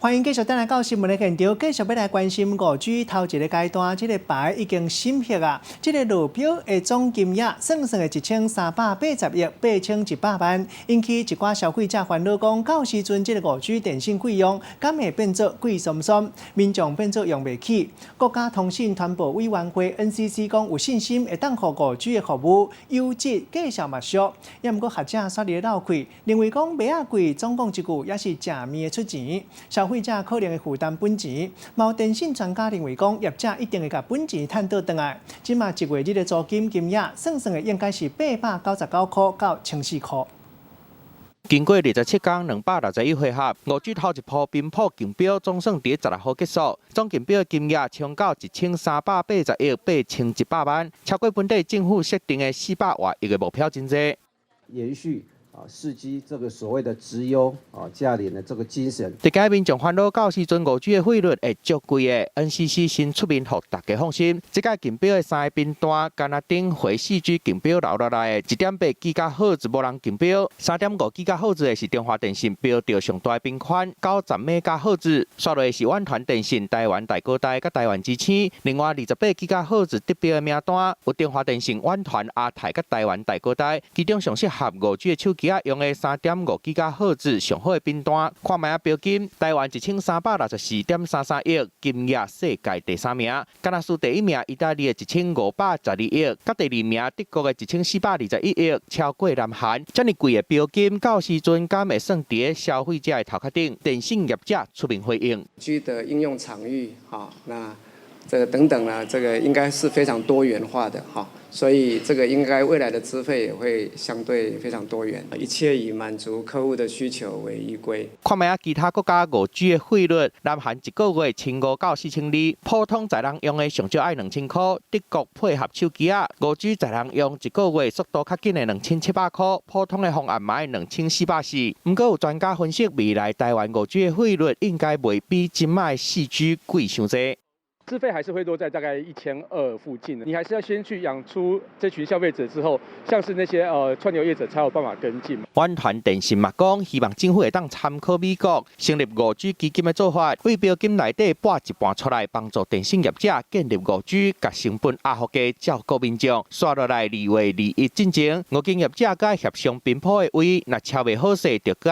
歡迎繼續轉來到新聞的現場，繼續欲來關心5G 頭一個階段，這個牌已經審核啊，這個落標的總金額算算的1380億8100萬，引起一寡消費者煩惱，講到時陣這個5G 電信費用敢會變做貴桑桑，民眾變做用袂起。國家通信傳播委員會 NCC 講有信心會當予5G 的服務優質，價數嘛俗。也毋過學者煞佇咧漏氣，認為講麥仔貴，總講一句也是食麵的出錢。消費者可能會負擔本錢，嘛有電信專家認為講，業者一定會共本錢趁倒轉來。這馬一月日的租金金額算算的應該是899塊到1400塊。經過27工261回合，5G 頭一波頻譜競標總算佇16號結束，總競標金額衝到1380億8100萬，超過本地政府設定的400外億的目標真濟。延續啊，4G 這個所謂的質優啊價廉的這個精神。佇遮民眾煩惱到時陣5G 的費率會足貴的，NCC 先出面予大家放心。這屆競標的三个頻段，敢若頂回4G 競標留落來的1.8吉赫茲無人競標，3.5吉赫茲的是中華電信標著上大頻寬90兆赫茲，煞落是遠傳電信、台灣大哥大佮台灣之星。另外28吉赫茲得標的名單有中華電信、遠傳、亞太佮台灣大哥大，其中上適合5G 的手機仔用的3.5吉赫茲上好的頻段，看覓仔標金，台灣1364.33億，金額世界第三名，敢若輸第一名意大利的1512億，佮第二名德國的1421億，超過南韓。遮爾貴的標金，到時陣敢會算佇消費者的頭殼頂？電信業者出面回應。 G 的應用場域，哈，那這個等等呢，這個應該是非常多元化的，哈。所以這個應該未來的資費也會相對非常多元，一切以滿足客戶的需求為依歸。看覓仔其他國家5G 的費率，南韓一個月1500到4200，普通在人用的上少愛2000塊。德國配合手機仔，5G 在人用一個月速度較緊的2700塊，普通的方案嘛愛2440。毋過有專家分析，未來台灣5G 的費率應該袂比這擺4G 貴傷濟。資費還是會落在大概1200附近的，你還是要先去養出這群消費者之後，像是那些串流業者才有辦法跟進。遠傳電信嘛講，希望政府會當參考美國成立5G 基金的做法，為標金內底撥一半出來，幫助電信業者建立5G，共成本壓予低，照顧民眾。煞落來2月21進前，五間業者閣協商頻譜的位，若超袂好勢，就閣